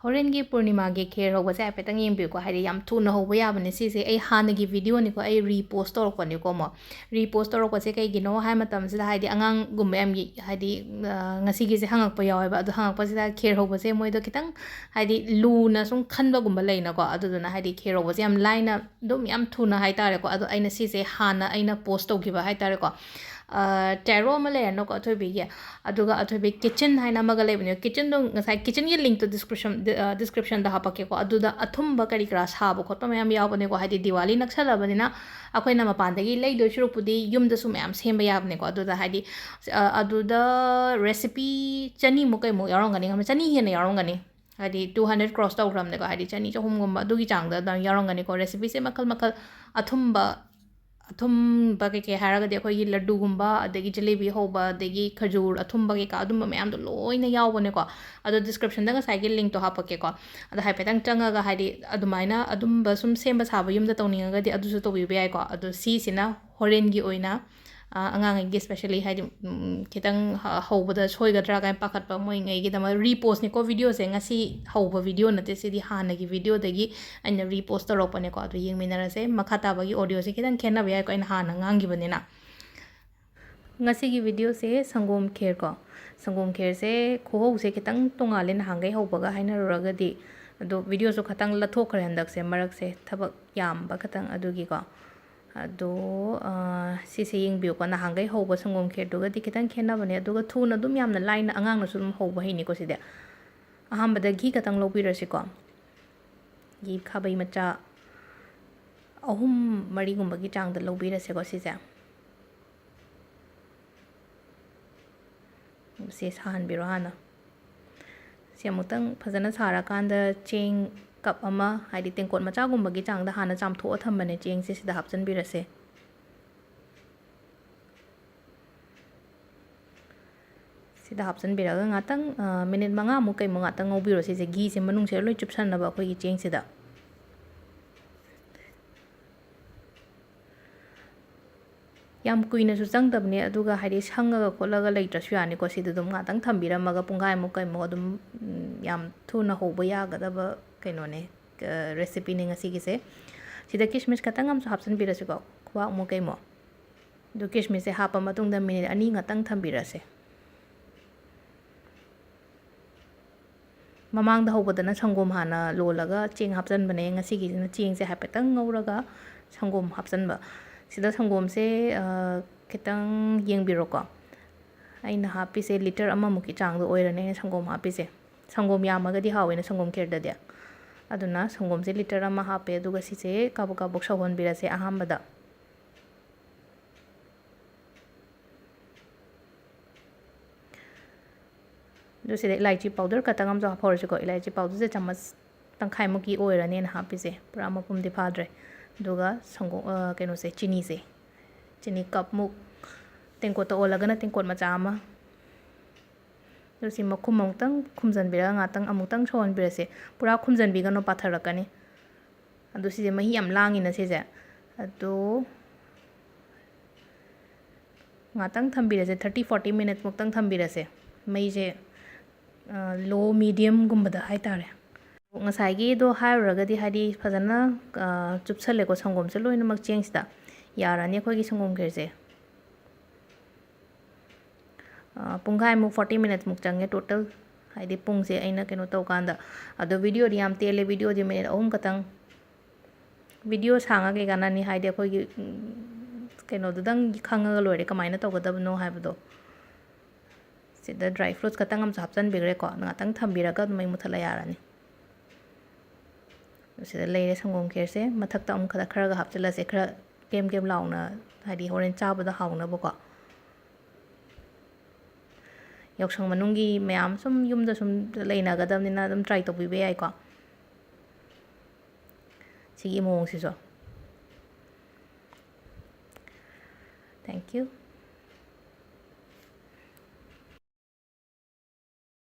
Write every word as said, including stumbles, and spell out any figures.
ꯍꯣꯔꯦꯟꯒꯤ ꯄꯨꯔꯅꯤꯃꯥꯒꯤ ꯈꯦꯔ ꯍꯧꯕꯁꯦ ꯍꯥꯏꯐꯦꯠꯇꯪ ꯌꯦꯡꯕꯤꯌꯨꯀꯣ꯫ ꯍꯥꯏꯗꯤ ꯌꯥꯝ ꯊꯨꯅ ꯍꯧꯕ ꯌꯥꯕꯅꯦ ꯁꯤꯁꯦ꯫ ꯑꯩ ꯍꯥꯟꯅꯒꯤ ꯚꯤꯗꯤꯑꯣꯅꯤꯀꯣ, ꯑꯩ ꯔꯤꯄꯣꯁ ꯇꯧꯔꯛꯄꯅꯤꯀꯣ ꯑꯃꯨꯛ꯫ ꯔꯤꯄꯣꯁ ꯇꯧꯔꯛꯄꯁꯦ ꯀꯩꯒꯤꯅꯣ ꯍꯥꯏ ꯃꯇꯝꯁꯤꯗ, ꯍꯥꯏꯗꯤ ꯑꯉꯥꯡꯒꯨꯝꯕ ꯌꯥꯝ ꯌꯦ-, ꯍꯥꯏꯗꯤ, ꯑ, ꯉꯁꯤꯒꯤꯁꯦ ꯍꯪꯉꯛꯄ ꯌꯥꯎꯋꯦꯕ꯫ ꯑꯗꯣ ꯍꯪꯉꯛꯄꯁꯤꯗ ꯈꯦꯔ ꯍꯧꯕꯁꯦ ꯃꯣꯏꯗꯣ ꯈꯤꯇꯪ ꯍꯥꯏꯗꯤ ꯂꯨꯅ ꯁꯨꯝ ꯈꯟꯕꯒꯨꯝꯕ ꯂꯩꯅꯀꯣ꯫ ꯑꯗꯨꯗꯨꯅ ꯍꯥꯏꯗꯤ ꯈꯦꯔ ꯍꯧꯕꯁꯦ ꯌꯥꯝ ꯂꯥꯏꯅ, ꯑꯗꯨꯝ ꯌꯥꯝ ꯊꯨꯅ ꯍꯥꯏꯇꯥꯔꯦꯀꯣ꯫ ꯑꯗꯣ ꯑꯩꯅ ꯁꯤꯁꯦ ꯍꯥꯟꯅ ꯑꯩꯅ ꯄꯣꯁ ꯇꯧꯈꯤꯕ ꯍꯥꯏꯇꯥꯔꯦꯀꯣ꯫ ꯑ, ꯇꯦꯔꯣ ꯑꯃ ꯂꯩꯔꯦꯅꯀꯣ ꯑꯊꯣꯏꯕꯤꯒꯤ꯫ ꯑꯗꯨꯒ ꯑꯊꯣꯏꯕꯤ ꯀꯤꯆꯟ ꯍꯥꯏꯅ ꯑꯃꯒ ꯂꯩꯕꯅꯦ꯫ ꯀꯤꯆꯟꯗꯣ ꯉꯁꯥꯏ, ꯀꯤꯆꯟꯒꯤ ꯂꯤꯡꯛꯇꯣ ꯗꯤꯁꯀ꯭ꯔꯤꯞꯁꯟ, ꯑ, ꯗꯤꯁꯀ꯭ꯔꯤꯞꯁꯟꯗ ꯍꯥꯞꯄꯛꯀꯦꯀꯣ꯫ ꯑꯗꯨꯗ ꯑꯊꯨꯝꯕ ꯀꯔꯤ ꯀꯔꯥ ꯁꯥꯕ ꯈꯣꯠꯄ ꯃꯌꯥꯝ ꯌꯥꯎꯕꯅꯦꯀꯣ꯫ ꯍꯥꯏꯗꯤ ꯗꯤꯋꯥꯂꯤ ꯅꯛꯁꯜꯂꯕꯅꯤꯅ ꯑꯩꯈꯣꯏꯅ ꯃꯄꯥꯟꯗꯒꯤ ꯂꯩꯗꯣꯏ ꯁꯔꯨꯛꯄꯨꯗꯤ ꯌꯨꯝꯗꯁꯨ ꯃꯌꯥꯝ ꯁꯦꯝꯕ ꯌꯥꯕꯅꯦꯀꯣ꯫ ꯑꯗꯨꯗ ꯍꯥꯏꯗꯤ, ꯑ, ꯑꯗꯨꯗ ꯔꯦꯁꯤꯄꯤ ꯆꯅꯤꯃꯨꯛ ꯀꯩꯃꯨꯛ ꯌꯥꯎꯔꯝꯒꯅꯤ, ꯆꯅꯤ ꯍꯦꯟꯅ ꯌꯥꯎꯔꯝꯒꯅꯤ꯫ ꯍꯥꯏꯗꯤ two hundred cross ꯇꯧꯈ꯭ꯔꯕꯅꯦꯀꯣ꯫ ꯍꯥꯏꯗꯤ ꯆꯅꯤ ꯆꯍꯨꯝꯒꯨꯝꯕ ꯑꯗꯨꯒꯤ ꯆꯥꯡꯗ ꯑꯗꯨꯝ ꯌꯥꯎꯔꯝꯒꯅꯤꯀꯣ꯫ ꯔꯦꯁꯤꯄꯤꯁꯦ ꯃꯈꯜ ꯃꯈꯜ, ꯑꯊꯨꯝꯕ, ꯑꯊꯨꯝꯕ ꯀꯩꯀꯩ ꯍꯥꯏꯔꯒꯗꯤ ꯑꯩꯈꯣꯏꯒꯤ ꯂꯗꯨꯒꯨꯝꯕ, ꯑꯗꯒꯤ ꯖꯤꯂꯤꯕꯤ ꯍꯧꯕ, ꯑꯗꯒꯤ ꯈꯖꯨꯔ ꯑꯊꯨꯝꯕ ꯀꯩꯀꯥ, ꯑꯗꯨꯝꯕ ꯃꯌꯥꯝꯗꯣ ꯂꯣꯏꯅ ꯌꯥꯎꯕꯅꯦꯀꯣ꯫ ꯑꯗꯣ ꯗꯤꯁꯀ꯭ꯔꯤꯞꯁꯟꯗ ꯉꯁꯥꯏꯒꯤ ꯂꯤꯡꯛꯇꯣ ꯍꯥꯞꯄꯛꯀꯦꯀꯣ꯫ ꯑꯗꯣ ꯍꯥꯏꯐꯦꯠꯇꯪ ꯆꯪꯉꯒ, ꯍꯥꯏꯗꯤ ꯑꯗꯨꯃꯥꯏꯅ ꯑꯗꯨꯝꯕ ꯁꯨꯝ ꯁꯦꯝꯕ ꯁꯥꯕ ꯌꯨꯝꯗ ꯇꯧꯅꯤꯡꯉꯒꯗꯤ ꯑꯗꯨꯁꯨ ꯇꯧꯕꯤꯕ ꯌꯥꯏꯀꯣ꯫ ꯑꯗꯣ ꯁꯤꯁꯤꯅ ꯍꯣꯔꯦꯟꯒꯤ ꯑꯣꯏꯅ, ꯑ, ꯑꯉꯥꯡꯉꯩꯒꯤ especially, ꯍꯥꯏꯗꯤ, ꯎꯝ, ꯈꯤꯇꯪ ꯍ-, ꯍꯧꯕꯗ ꯁꯣꯏꯒꯗ꯭ꯔꯥ ꯀꯥꯏꯅ ꯄꯥꯈꯠꯄ ꯃꯣꯏꯉꯩꯒꯤꯗꯃꯛ ꯔꯤꯄꯣꯁꯅꯤꯀꯣ ꯚꯤꯗꯤꯑꯣꯁꯦ꯫ ꯉꯁꯤ ꯍꯧꯕ ꯚꯤꯗꯤꯑꯣ ꯅꯠꯇꯦ, ꯁꯤꯗꯤ ꯍꯥꯟꯅꯒꯤ ꯚꯤꯗꯤꯑꯣꯗꯒꯤ ꯑꯩꯅ ꯔꯤꯄꯣꯁ ꯇꯧꯔꯛꯄꯅꯦꯀꯣ꯫ ꯑꯗꯨ ꯌꯦꯡꯃꯤꯟꯅꯔꯁꯦ꯫ ꯃꯈꯥ ꯇꯥꯕꯒꯤ ꯑꯣꯗꯤꯑꯣꯁꯦ ꯈꯤꯇꯪ ꯈꯦꯠꯅꯕ ꯌꯥꯏꯀꯣ, ꯑꯩꯅ ꯍꯥꯟꯅ ꯉꯥꯡꯈꯤꯕꯅꯤꯅ꯫ ꯉꯁꯤꯒꯤ ꯚꯤꯗꯤꯑꯣꯁꯦ ꯁꯪꯒꯣꯝ ꯈꯦꯔ ꯀꯣ꯫ ꯁꯪꯒꯣꯝ ꯈꯦꯔꯁꯦ ꯈꯨꯍꯧꯁꯦ ꯈꯤꯇꯪ ꯇꯣꯡꯉꯥꯜꯂꯦ ꯅꯍꯥꯟꯈꯩ ꯍꯧꯕꯒ ꯍꯥꯏꯅꯔꯨꯔꯒꯗꯤ꯫ ꯑꯗꯣ ꯚꯤꯗꯤꯑꯣꯁꯨ ꯈꯤꯇꯪ ꯂꯠꯊꯣꯛꯈ꯭ꯔꯦ ꯍꯟꯗꯛꯁꯦ, ꯃꯔꯛꯁꯦ ꯊꯕꯛ ꯌꯥꯝꯕ ꯈꯤꯇꯪ ꯑꯗꯨꯒꯤꯀꯣ꯫ ꯑꯗꯣ, ꯑ, ꯁꯤꯁꯦ ꯌꯦꯡꯕꯤꯌꯨꯀꯣ, ꯅꯍꯥꯟꯈꯩ ꯍꯧꯕ ꯁꯪꯒꯣꯝ ꯈꯦꯔꯗꯨꯒꯗꯤ ꯈꯤꯇꯪ ꯈꯦꯠꯅꯕꯅꯦ꯫ ꯑꯗꯨꯒ ꯊꯨꯅ ꯑꯗꯨꯝ ꯌꯥꯝꯅ ꯂꯥꯏꯅ ꯑꯉꯥꯡꯅꯁꯨ ꯑꯗꯨꯝ ꯍꯧꯕ ꯍꯩꯅꯤꯀꯣ ꯁꯤꯗꯤ꯫ ꯑꯍꯥꯟꯕꯗ ꯘꯤ ꯈꯛꯇꯪ ꯂꯧꯕꯤꯔꯁꯤꯀꯣ꯫ ꯘꯤ ꯈꯥꯕꯩ ꯃꯆꯥ ꯑꯍꯨꯝ ꯃꯔꯤꯒꯨꯝꯕꯒꯤ ꯆꯥꯡꯗ ꯂꯧꯕꯤꯔꯁꯦꯀꯣ ꯁꯤꯁꯦ꯫ ꯁꯤ ꯁꯥꯍꯟꯕꯤꯔꯣ ꯍꯥꯟꯅ꯫ ꯁꯤ ꯑꯃꯨꯛꯇꯪ ꯐꯖꯅ ꯁꯥꯔꯀꯥꯟꯗ ꯆꯦꯡ ꯀꯞ ꯑꯃ, ꯍꯥꯏꯗꯤ ꯇꯦꯡꯀꯣꯠ ꯃꯆꯥꯒꯨꯝꯕꯒꯤ ꯆꯥꯡꯗ ꯍꯥꯟꯅ ꯆꯥꯝꯊꯣꯛꯑ ꯊꯝꯕꯅꯦ ꯆꯦꯡꯁꯦ, ꯁꯤꯗ ꯍꯥꯞꯆꯤꯟꯕꯤꯔꯁꯦ꯫ ꯁꯤꯗ ꯍꯥꯞꯆꯤꯟꯕꯤꯔꯒ ꯉꯥꯛꯇꯪ, ꯑ, ꯃꯤꯅꯤꯠ ꯃꯉꯥꯃꯨꯛ ꯀꯩꯃꯨꯛ ꯉꯥꯛꯇꯪ ꯉꯧꯕꯤꯔꯣ꯫ ꯁꯤꯁꯦ ꯘꯤꯁꯦ ꯃꯅꯨꯡꯁꯤꯗ ꯂꯣꯏ ꯆꯨꯞꯁꯟꯅꯕ ꯑꯩꯈꯣꯏꯒꯤ ꯆꯦꯡꯁꯤꯗ꯫ ꯌꯥꯝ ꯀꯨꯏꯅꯁꯨ ꯆꯪꯗꯕꯅꯦ, ꯑꯗꯨꯒ ꯍꯥꯏꯗꯤ ꯁꯪꯉꯒ ꯈꯣꯠꯂꯒ ꯂꯩꯇ꯭ꯔꯁꯨ ꯌꯥꯅꯤꯀꯣ꯫ ꯁꯤꯗ ꯑꯗꯨꯝ ꯉꯥꯛꯇꯪ ꯊꯝꯕꯤꯔꯝꯃꯒ ꯄꯨꯡꯈꯥꯏꯃꯨꯛ ꯀꯩꯃꯨꯛ ꯑꯗꯨꯝ, ꯎꯝ, ꯌꯥꯝ ꯊꯨꯅ ꯍꯧꯕ ꯌꯥꯒꯗꯕ ꯀꯩꯅꯣꯅꯦ, ꯑ, recipeꯅꯦ ꯉꯁꯤꯒꯤꯁꯦ꯫ ꯁꯤꯗ ꯀꯤꯁꯃꯤꯁ ꯈꯇꯪ ꯑꯃꯁꯨ ꯍꯥꯞꯆꯤꯟꯕꯤꯔꯁꯤꯀꯣ, ꯈꯨꯕꯥꯛꯃꯨꯛ ꯀꯩꯃꯨꯛ꯫ ꯑꯗꯨ ꯀꯤꯁꯃꯤꯁꯁꯦ ꯍꯥꯞꯄ ꯃꯇꯨꯡꯗ ꯃꯤꯅꯤꯠ ꯑꯅꯤ ꯉꯥꯛꯇꯪ ꯊꯝꯕꯤꯔꯁꯦ꯫ ꯃꯃꯥꯡꯗ ꯍꯧꯕꯗꯅ ꯁꯪꯒꯣꯝ ꯍꯥꯟꯅ ꯂꯣꯜꯂꯒ ꯆꯦꯡ ꯍꯥꯞꯆꯟꯕꯅꯦ꯫ ꯉꯁꯤꯒꯤꯁꯤꯅ ꯆꯦꯡꯁꯦ ꯍꯥꯏꯐꯦꯠꯇꯪ ꯉꯧꯔꯒ ꯁꯪꯒꯣꯝ ꯍꯥꯞꯆꯟꯕ꯫ ꯁꯤꯗ ꯁꯪꯒꯣꯝꯁꯦ, ꯑ, ꯈꯤꯇꯪ ꯌꯦꯡꯕꯤꯔꯣꯀꯣ꯫ ꯑꯩꯅ ꯍꯥꯞꯄꯤꯁꯦ ꯂꯤꯇꯔ ꯑꯃꯃꯨꯛꯀꯤ ꯆꯥꯡꯗꯣ ꯑꯣꯏꯔꯅꯤ ꯑꯩꯅ ꯁꯪꯒꯣꯝ ꯍꯥꯞꯄꯤꯁꯦ꯫ ꯁꯪꯒꯣꯝ ꯌꯥꯝꯃꯒꯗꯤ ꯍꯥꯎꯋꯦꯅ ꯁꯪꯒꯣꯝ ꯈꯦꯔꯗꯗꯤ꯫ ꯑꯗꯨꯅ ꯁꯪꯒꯣꯝꯁꯦ ꯂꯤꯇꯔ ꯑꯃ ꯍꯥꯞꯄꯦ, ꯑꯗꯨꯒ ꯁꯤꯁꯦ ꯀꯥꯕꯛ ꯀꯥꯕꯛ ꯁꯧꯍꯟꯕꯤꯔꯁꯦ ꯑꯍꯥꯟꯕꯗ꯫ ꯑꯗꯨ ꯁꯤꯗ ꯏꯂꯥꯏꯆꯤ powder ꯈꯛꯇꯪ ꯑꯃꯁꯨ ꯍꯥꯞꯍꯧꯔꯁꯤꯀꯣ꯫ ꯏꯂꯥꯏꯆꯤ powderꯁꯦ ꯆꯥꯃꯁ ꯇꯪꯈꯥꯏꯃꯨꯛꯀꯤ ꯑꯣꯏꯔꯅꯦꯅ ꯍꯥꯞꯄꯤꯁꯦ, ꯄꯨꯔꯥ ꯃꯄꯨꯝꯗꯤ ꯐꯥꯗ꯭ꯔꯦ꯫ ꯑꯗꯨꯒ ꯁꯪꯒꯣꯝ, ꯑ, ꯀꯩꯅꯣꯁꯦ, ꯆꯤꯅꯤꯁꯦ, ꯆꯤꯅꯤ ꯀꯞꯃꯨꯛ, ꯇꯦꯡꯀꯣꯠꯇ ꯑꯣꯜꯂꯒꯅ ꯇꯦꯡꯀꯣꯠ ꯃꯆꯥ ꯑꯃ꯫ ꯑꯗꯨ ꯁꯤ ꯃꯈꯨꯝ ꯑꯃꯨꯛꯇꯪ ꯈꯨꯝꯖꯤꯟꯕꯤꯔꯒ ꯉꯥꯛꯇꯪ ꯑꯃꯨꯛꯇꯪ ꯁꯧꯍꯟꯕꯤꯔꯁꯦ꯫ ꯄꯨꯔꯥ ꯈꯨꯝꯖꯤꯟꯕꯤꯒꯅꯨ, ꯄꯥꯊꯔꯛꯀꯅꯤ꯫ ꯑꯗꯨ ꯁꯤꯁꯦ ꯃꯍꯤ ꯌꯥꯝ ꯂꯥꯡꯉꯤꯅ ꯁꯤꯁꯦ꯫ ꯑꯗꯨ ꯉꯥꯛꯇꯪ ꯊꯝꯕꯤꯔꯁꯦ, thirty forty minutes ꯃꯨꯛꯇꯪ ꯊꯝꯕꯤꯔꯁꯦ꯫ ꯃꯩꯁꯦ, ꯑ, low mediumꯒꯨꯝꯕꯗ ꯍꯥꯏꯇꯥꯔꯦ꯫ ꯉꯁꯥꯏꯒꯤꯗꯣ ꯍꯥꯏꯔꯨꯔꯒꯗꯤ, ꯍꯥꯏꯗꯤ, ꯐꯖꯅ, ꯑ, ꯆꯨꯞꯁꯜꯂꯦꯀꯣ ꯁꯪꯒꯣꯝꯁꯦ ꯂꯣꯏꯅꯃꯛ ꯆꯦꯡꯁꯤꯗ꯫ ꯌꯥꯔꯅꯤ ꯑꯩꯈꯣꯏꯒꯤ ꯁꯪꯒꯣꯝ ꯈꯦꯔꯁꯦ꯫ ꯑ, ꯄꯨꯡꯈꯥꯏꯃꯨꯛ, forty minutesꯃꯨꯛ ꯆꯪꯉꯦ total, ꯍꯥꯏꯗꯤ ꯄꯨꯡꯁꯦ ꯑꯩꯅ ꯀꯩꯅꯣ ꯇꯧꯀꯥꯟꯗ꯫ ꯑꯗꯣ videoꯗꯤ ꯌꯥꯝ ꯇꯦꯜꯂꯦ, videoꯗꯤ minute ꯑꯍꯨꯝ ꯈꯛꯇꯪ꯫ Video ꯁꯥꯡꯉ ꯀꯩ ꯀꯥꯟꯅꯅꯤ? ꯍꯥꯏꯗꯤ ꯑꯩꯈꯣꯏꯒꯤ, ꯎꯝ, ꯀꯩꯅꯣꯗꯨꯗꯪ ꯈꯪꯉꯒ ꯂꯣꯏꯔꯦ ꯀꯃꯥꯏꯅ ꯇꯧꯒꯗꯕꯅꯣ ꯍꯥꯏꯕꯗꯣ꯫ ꯁꯤꯗ dry fruits ꯈꯛꯇꯪ ꯑꯃꯁꯨ ꯍꯥꯞꯆꯤꯟꯕꯤꯈ꯭ꯔꯦꯀꯣ꯫ ꯉꯥꯛꯇꯪ ꯊꯝꯕꯤꯔꯒ ꯑꯗꯨꯝ ꯃꯩ ꯃꯨꯊꯠꯂ ꯌꯥꯔꯅꯤ꯫ ꯁꯤꯗ ꯂꯩꯔꯦ ꯁꯪꯒꯣꯝ ꯈꯦꯔꯁꯦ꯫ ꯃꯊꯛꯇ ꯑꯃꯨꯛ ꯈꯔ, ꯈꯔꯒ ꯍꯥꯞꯆꯤꯜꯂꯁꯦ, ꯈꯔ ꯀꯦꯝ ꯀꯦꯝ ꯂꯥꯎꯅ, ꯍꯥꯏꯗꯤ ꯍꯣꯔꯦꯟ ꯆꯥꯕꯗ ꯍꯥꯎꯅꯕꯀꯣ꯫ ꯌꯥꯎꯁꯪ ꯃꯅꯨꯡꯒꯤ ꯃꯌꯥꯝ ꯁꯨꯝ ꯌꯨꯝꯗ ꯁꯨꯝ ꯂꯩꯅꯒꯗꯕꯅꯤꯅ ꯑꯗꯨꯝ try ꯇꯧꯕꯤꯕ ꯌꯥꯏꯀꯣ꯫ ꯁꯤꯒꯤ ꯃꯑꯣꯡꯁꯤꯁꯨ꯫ Thank you꯫